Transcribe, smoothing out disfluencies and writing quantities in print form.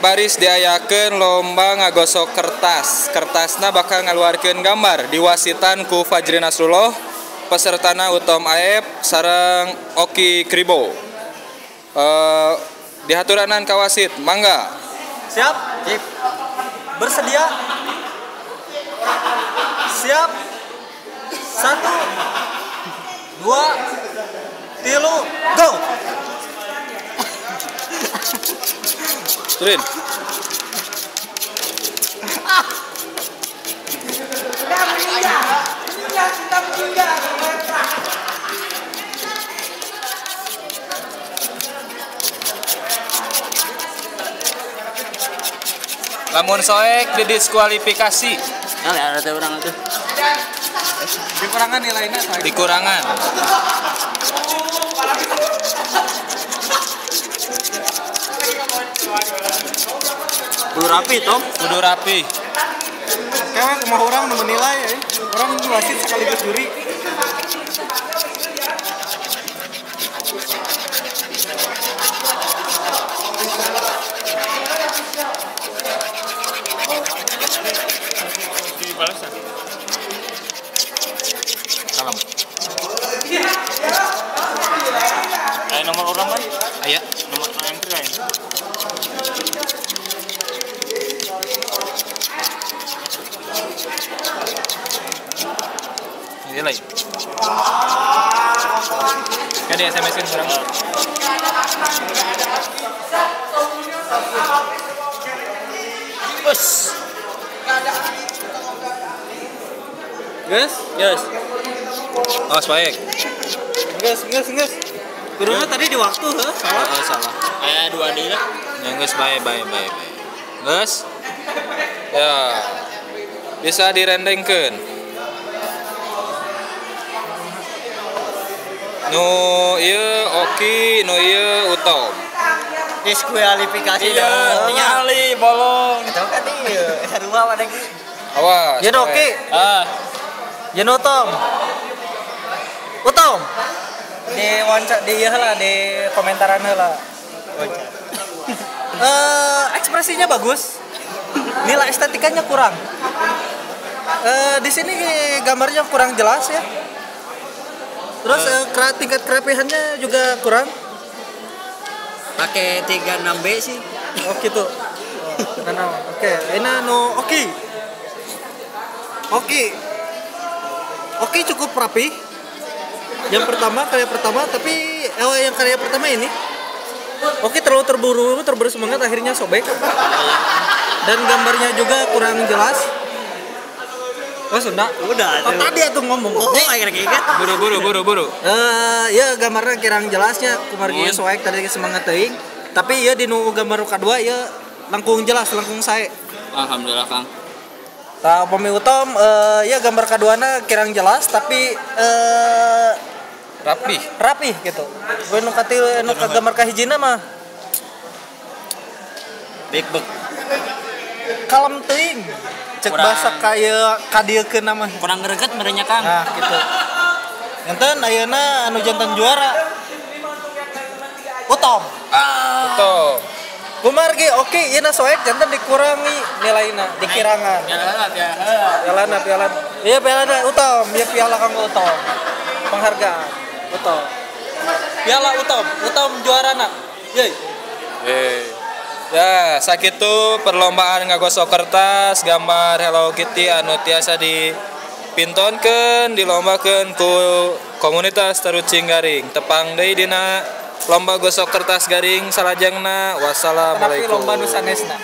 baris diayakeun lomba ngagosok kertas. Kertasna bakal ngaluarkeun gambar diwasitan ku Fajri Nasrullah, pesertana Utom Aep sareng Oki Kribo. Dihaturanan ka wasit, mangga. Siap? Sip. Bersedia? Siap. 1 2 3 go. Turin. Lamun soek didiskualifikasi. Nah, ada orang itu. Dikurangan nilainya soek. Dikurangan. Kudu rapi, Tom. Kudu rapi. Kayaknya kumaha urang nu menilai ya. Urang wasit sekaligus juri. Salam. Ayo nomor orang kan? Aya. Nomor entry lain. Ini lain. Kan di SMS-in orang. Bos. Guys, yes. Awas baik. Guys, guys, guys. Kurangnya tadi di waktu, heh. Salah. Oh, salah. Kayak dua deui lah. Ya geus bae bae bae bae. Geus. Ya. Bisa direndengkeun. Nu ieu Oki, nu ieu Utom. Diskualifikasi. Iya, ningali bolong. Eta kan ieu, sarua pada ge. Awas. Yen Oki. Ah. Yen Utom. Utom. Di wawancara di ieu heula, di komentaran heula. Ekspresinya bagus. Nilai estetikanya kurang. Di sini gambarnya kurang jelas ya. Terus tingkat kerapihannya juga kurang. Pakai 36B sih. Oh gitu. Oh, oke, ini nu Oki. Oki. Oki cukup rapi. Yang pertama, karya pertama, tapi yang karya pertama ini Oki terlalu terburu-buru semangat akhirnya sobek. Dan gambarnya juga kurang jelas. Oh, Sunda? Udah. Oh, tadi atuh ngomong. Oh, akhirnya ingat. Buru-buru. Ya gambarnya kurang jelasnya kumargi soek tadi semangat teuing. Tapi ya di nu gambar kadua ya langkung jelas, langkung sae. Alhamdulillah, Kang. Tah upami Utom ya gambar kaduana kurang jelas tapi rapi. Rapi gitu. Gue nu katil nu ka gambar kahijina mah bek-bek. Kalem teuing. Cek basa kaya kadieukeun mah. Kurang greget merenya, Kang. Nah, gitu. Enten ayeuna anu jantan juara. Utom. Utom. Kumargi oke, ieu soek jantan dikurangi nilaina, dikirangan. Pialana, piala. Pialana, pialana. Iya pialana Utom, ieu piala kanggo Utom. Penghargaan Utom. Piala Utom, Utom juarana. Yeay. Ya, sakitu perlombaan ngagosok kertas gambar Hello Kitty anu tiasa dipintonkeun, dilombakeun ku komunitas Tarucing Garing. Tepang deui dina lomba gosok kertas garing salajengna. Wassalamualaikum. Tapi lomba nu sanesna.